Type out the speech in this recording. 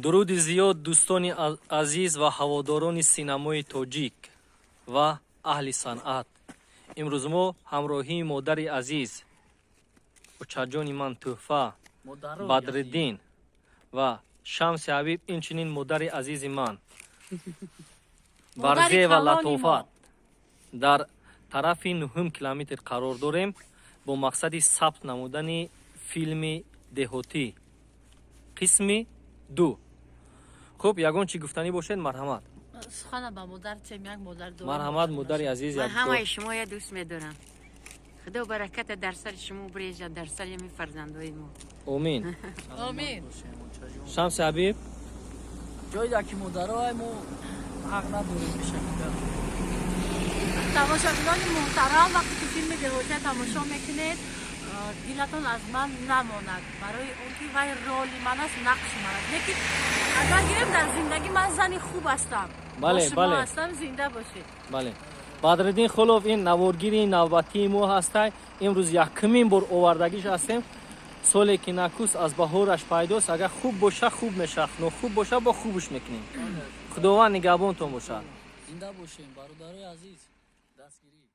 Дуруди зиёд, дӯстони азиз ва ҳаводорони синамои тоҷик ва аҳли санъат. Имрӯз мо ҳамроҳии модари азиз, очаҷони ман Тӯҳфа, Бадриддин ва Шамси Ҳабиб, инчунин модари азизи ман Барзе ва Латофат дар тарафи нуҳум километр қарор дорем бо мақсади сабт намудани филми «Деҳотӣ» қисми 2. Хуб, ягон чӣ гуфтанӣ бошед, марҳамат. Сухана ба модар тем, як модар. Марҳамат, модари азиз. Ман ҳамаи шумоя дӯст медорам. Худо бараката дар сари шумо бирезад, дар сари ҳами фарзандои мо. Омин. Омин. Шамси Ҳабиб. Ҷойда ки модароай, мо ҳақ надорем бишакида. Тамошобинони муҳтарам, вақте ки филми «Деҳотия» тамошо мекунед, дилатон аз ман намонад, барои он ки вай роли ман аст, нақши ман аст. Лекин агар гирем, дар зиндагӣ ман зани хуб ҳастам. Бале. Шумо ҳастам, зинда бошед. Бале, Бадриддин Холов ин наворгири навбатии мо ҳастай. Имрӯз якумин бор овардагиш ҳастем. Соле ки накӯст, аз баҳораш пайдост. Агар хуб боша, хуб мешавад, нохуб боша, бо хубш мекунем. Худованд нигаҳбонтон бошад. Зинда бошем, бародарои азиз, дастгирӣ.